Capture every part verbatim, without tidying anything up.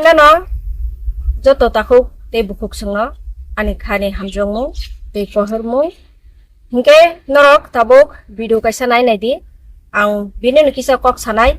Nano joto takhuk tei bukhuk songno ani khani hamjakmung tei kohormung. Hinkhe norok tabuk video kaisa nai nai di. Ang bini no kisa kok sanai.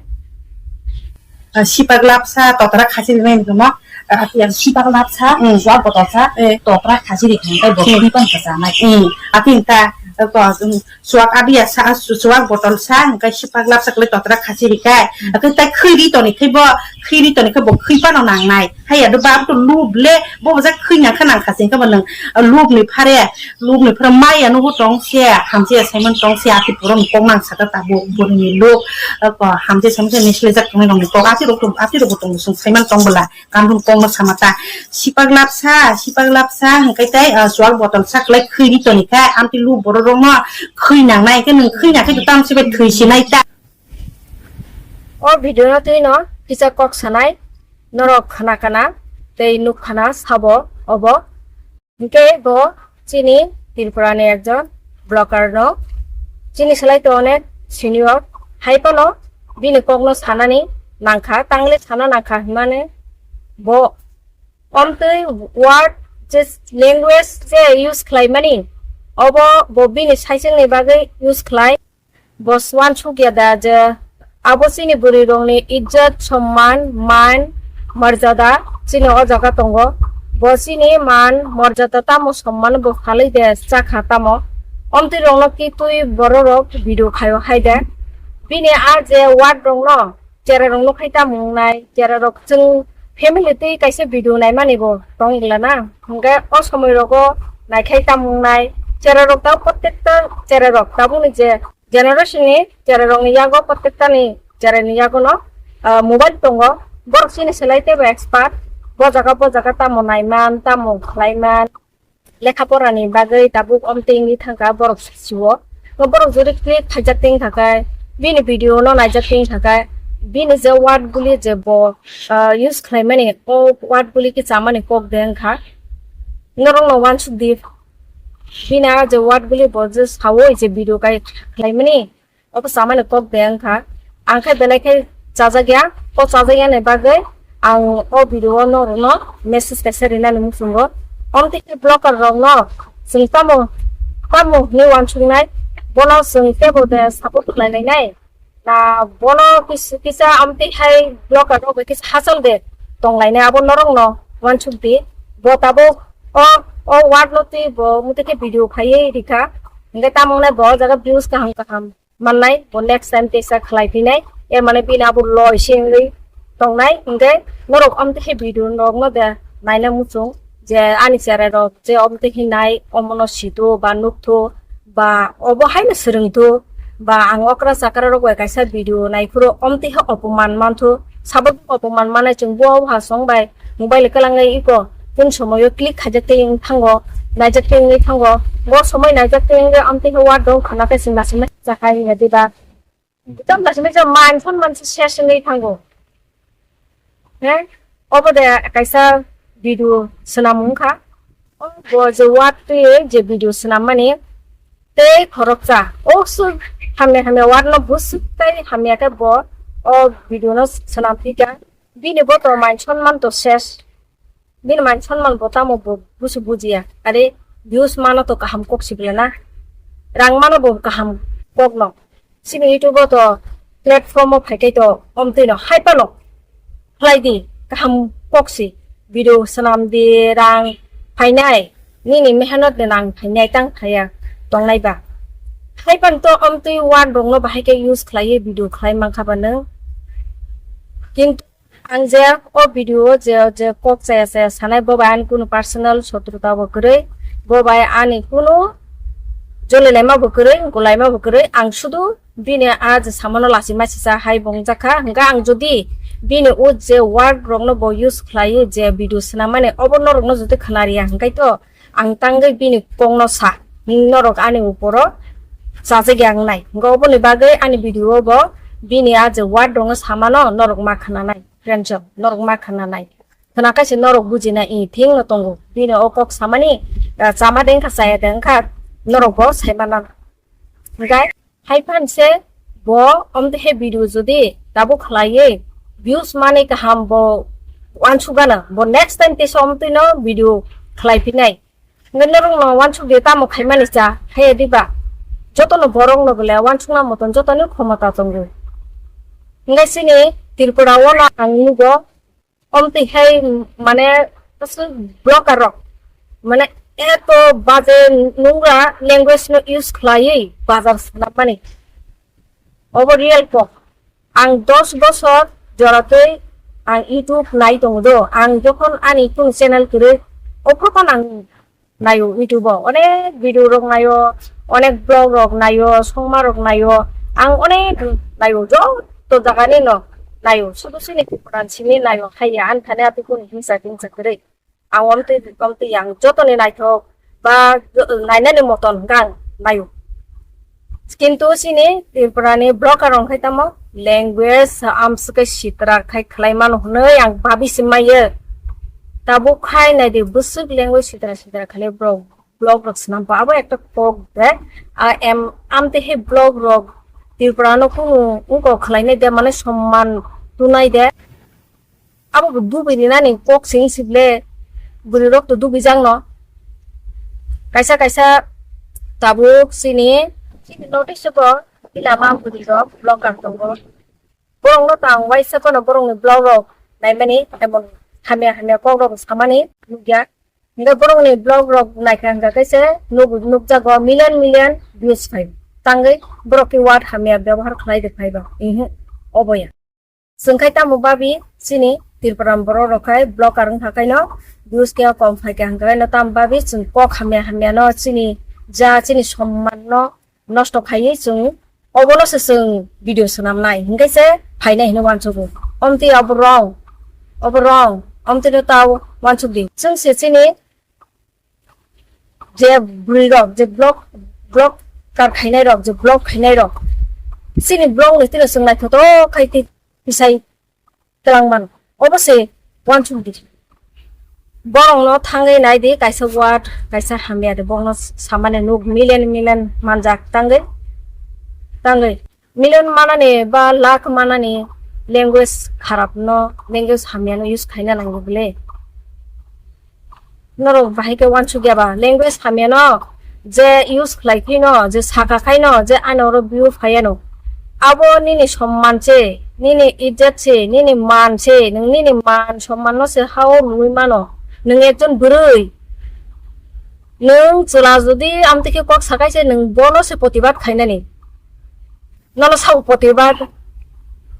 Ah, sipak lapsa totra khasi rinai hinwi tongmo. Ah, yang sipak lapsa, hmm, suak botol sa, eh, totra khasi ri kha, tei bo hmm, khwi pan kha sanai. Hmm. Ati ta, eh, ko, hmm, suak abiya sa, su-, suak botol sa, hingke sipak lapsa kle totra khasi ri kai. Hmm. Ati tai khwi ri toni khe bo, khwi ri toni khe bo khwi pano nangnai. Haiya do bab to lub le, bo bojak khwi nang kha nang khasi hingke bo nang, ah, lub ni phare, Lubni phra maya nugo tong se, hamjaya saimano tong se, ati pura mukok nang saka tabuk, boni ni luk, ah, ko hamjaya saimano se nisle jak tongnai rok ni kok, ati rok, ati rok bo tong sung saimano tong bwla, kanbun kok no sama ta, sipak lapsa, sipak lapsa, hingkai tai, ah, suak botol sak lai khwi ri toni kha, amtwi lub borok rok no khwi nang nai khe, nwng khwi nang khe, tam se bai thwi si nai ta. O video no twi no kisa kok sanai, norok khana kana, tei nuk khana sabo, obo. Hinkhe bo chini Tripura ni ekjon blogger no. Chini slai to onek senior. Hai phano bini kok no sanani nangkha, tangle sana nangkha hwnmani bo omtwi word je language je use khlai mani obo bo bini saichwng ni bagwi use khlai. Bo uansuk ya da je abo chini bwrwi rokni ijjat, somman, man, morjada chini o jaga tongo. Bo chini man, morjada tamo somman bo phalwi de chakha tamo. Omtwi rokno kitwi borok rok video khaio hai de. Bini a je word rokno cherai rok nukkhai tamo wngnai, cherai rok chwng family twi kaisa video naimani bo tong glana. Hwnkhe o somoi rogo naikhai tamo wngnai, cherai rok tabuk prottekta cherai rok tabukni je generation ni cherai rokni yago prottekta ni cherai ni yago no, ah, mobile tongo, borok chini selai teibo expert, bo jaga bo jaga tamo naiman, tamo khlaiman. Lekha pora ni bagwi tabuk omtwi wngwi thangkha borok sio. Bo borok jodi click khaijak tei wngkha khe bini video no naijak tei wngkha khe bini je word guli je bo, ah, use khlaimani o word guli khe chamani kok de wngkha. Norok no uansuk di bini a je word guli bo je sawi je video kai khlaimani. Obo chamani kok de wngkha. Ang khe belai khe chajakya. O chajakya ni bagwi ang o video o norokno message kaisa rinani muchungo. Omtwi khe blogger rokno chwng tamo, tamo hinwi uansuknai, bono chwng teibo de support khlai lainai. Na bono kis-, kisa omtwi hai blogger rok bai kisa hachal de tong lainai, abo norokno uansuk di. Bo tabuk o, o word no twi bo muti khe video phaiwi rikha. Hingke tamo wngnai bo o jaga views kaham kaham mannai, bo next time teisa khlai phinai, er mane bini abo loi se wngwi tongnai, hingke norok omtwi khe video rokno de naina muchung je ani cherai rok je omtwi khe nai omono sithu ba nukthu ba obo haino swrwngthu ba ang okra chakra rok bai kaisa video naiphuru omtwi khe opoman manthu, sabo opoman manai chwng bo obo ha chwng bai mobile kwlangwi iko kung somoyo click khaijak tei wng thango, naijak tei wngwi thango. Bo somoi naijak tei wngwi amtwi khe ward rok khana khe chwng naisingma chakhai ya diba. Tamo naisingma je man phone man se ses wngwi thango. He? Obo de kaisa video swnam wngkha. O bo je ward twi je video swnammani tei khoroksa. O su hamya hamya ward no busuk tei hamya khe bo o video no swnam phi kha. Bini bo to man sonman to ses. Bini man sonman bo tamo bo busu bujiya. Are views mano to kaham kok sibla na. Rang mano bo kaham kok no. Sini YouTube o to platform o phai kai to omtwi no hai pano. Khlai di kaham kok si. Video swnam di rang phainai. Nini mehnat ni rang phainai tang phaiya tongnai ba. Hai pan to omtwi word rok no bahai khe use khlaiwi video khlai mankha ba nwng. Kintu Ang je o video o je, je kok chaya chaya sanai, bo bai ani kunu personal sotruta bo kwrwi, bo bai ani kunu jolilaima bo kwrwi, golaima bo kwrwi, ang sudu bini a je samano lachima sisa hai bo wngjakha. Hwnkhe ang jodi bini o je word rokno bo use khlaiwi je video swnammani, obo norokno jodi khwnariya hwnkhe to ang tangwi bini kokno sa, norok ani uporo chajakya wngnai. Hwnkhe oboni bagwi ani video o bo bini a je word rokno samano norok ma khwnanai. Friendsong, norok ma khwnanai. Khwna khe se norok bujinai, i thing no tongo. Bini o kok samani, ah, chama de wngkha, chaya de wngkha, norok bo sai manna. Hwnkhe, hai phan se bo, omtwi he video jodi tabuk khlaiwi, views mani kaham bo, Wansuk gana, bo next time tei som twi no video khlai phinai. Hwnkhe norok no wansuk di tamo khaimani cha, haya diba? Joto no borok no bole wansukna moton joto ni khomota tongo. Hwnkhe chini Tripura o no ang nugo, omtwi hai mane aswk blogger rok mane eto baje nungra language no use khlaiwi bazar swnam mani. Obo real kok. Ang dos bosor joratwi ang YouTube nai tongo do. Ang jokhon ani kunu channel kwrwi, o prothom ang naio YouTube o. Onek video rok naio, onek blog rok naio, songma rok naio. Ang onek naio, joto jaga ni no naio. Sudu sini Tripura simi naio, haiya, ani thani ati kunu himsa himsa kwrwi. Ang omtwi, omtwi ang jotoni naithok ba nainani moton hwnkhe ang naio. Kintu chini Tripura ni blogger rok khai tamo language amswk khe sitra khai khlai mano hwnwi ang babi se maiyo. Tabuk khai naidi bwswk language sitra sitra khlai bro blog rok swnam pa abo ekta kok de. A em amtwi he blog rok Tripura no kunu wngkok khlai nai de mane somman tunai de. Abo bo dubui rinani kok sing sible, bwrwi rok to dubui jang no. Kaisa kaisa tabuk chini, chini notice ko ilama bwrwi rok blogger tongo. Borok no tang waisa kono borok ni blog rok naimani emon hamya hamya kok rok samani nukya. Hingke borok ni blog rok naikha hingka khe se nuk, nukjago million million views phai. Tangwi borok ki word hamya byabohar khlai de phai ba. Ihi, obo ya. Chwng khai tamo babi chini Tripura borok rok khai blogger wngkha khaino views khe kom phaikha hwnkha khaino tamo babi chwng kok hamya hamya no chini ja chini somman no nosto khaiwi chwng obono se chwng video swnamnai hwnkhe se phainai hinwi uansugo. Omtwi obo wrong, obo wrong, omtwi no ta uansuk di. Chwng se chini je bwrwi rok je blog, blog kar khainai rok, je blog khainai rok, chini blog ni tino chwng naithotok khai twi tisai twlang mano. Obo se uansuk di. Borok no thangwi nai di, kaisa word, kaisa hamya de, borok no samani nuk million million manjak tangwi, tangwi. Million manani ba lakh manani language kharap no, language hamya no use khaina nango bole. Norok bahai khe uansukya ba, language hamya no je use khlai khaino, je saka khaino, je ani oro view phaiya no, abo nini somman se, nini ijjat se, nini man se, nwng nini man somman no se hao rwui mano. Nwng ekjon bwrwi, nwng chwla jodi amtwi khe kok sakai se, nwng bono se protibad khainani. Nono sabo protibad,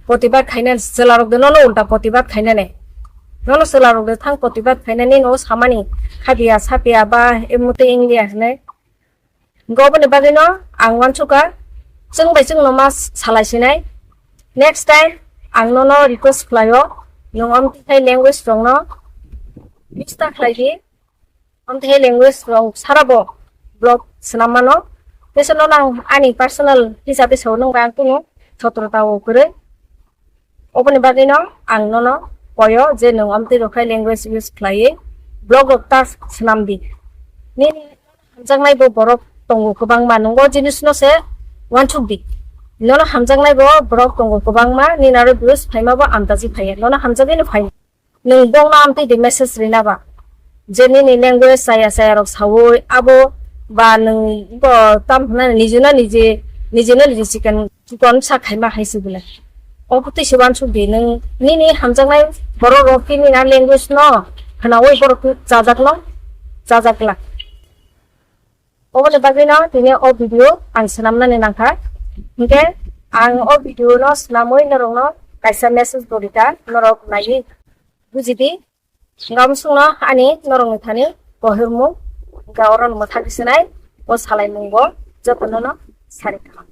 protibad khainani, chwlarok de nono ulta protibad khainani. Nono chwlarok de thang protibad khainani, no samani khabiya, sapiya ba, emute ingliya hinwi. Hwnkhe oboni bagwino ang uansukha, chwng bai chwngno ma salai sinai. Next time ang nono request khlaio, nwng omtwi khai language rokno use ta khlai di. Omtwi hai language rok sarabo blog swnam mano. Teisa nono ang ani personal hisabe sao, nwng bai ang kunu sotrota o kwrwi. Oboni bagwino ang nono koyo je nwng omtwi rok khai language use khlaiwi blog rok ta swnam di. Nini hamjaknai bo borok tongo kwbangma, nwng o jinis no se uansuk di. Nono hamjaknai bo borok tongo kwbangma, nini aro views phaima bo amtaji phaiya, nono hamjagwi no phai. Nwng bongno amtwi di message rina ba. Je nini language chaya chaya rok saui abo ba nwng bo tam hwnna nijino niji, nijino niji chicken chikon sa khaima hai se bwle. Obo twi se uansuk di nwng nini hamjaknai borok rok tini na language no khwnaui borok chajakno chajakla. Oboni bagwino tini o video ang swnamnani nangkha. Hinkhe ang o video no swnamwi norokno kaisa message bo rikha, norok naiwi bujidi. Hinkhe omo songno ani norokni thani kohirmung, hinkhe oro no mwthagwi swnai o salaimung bo jotono no sari kha.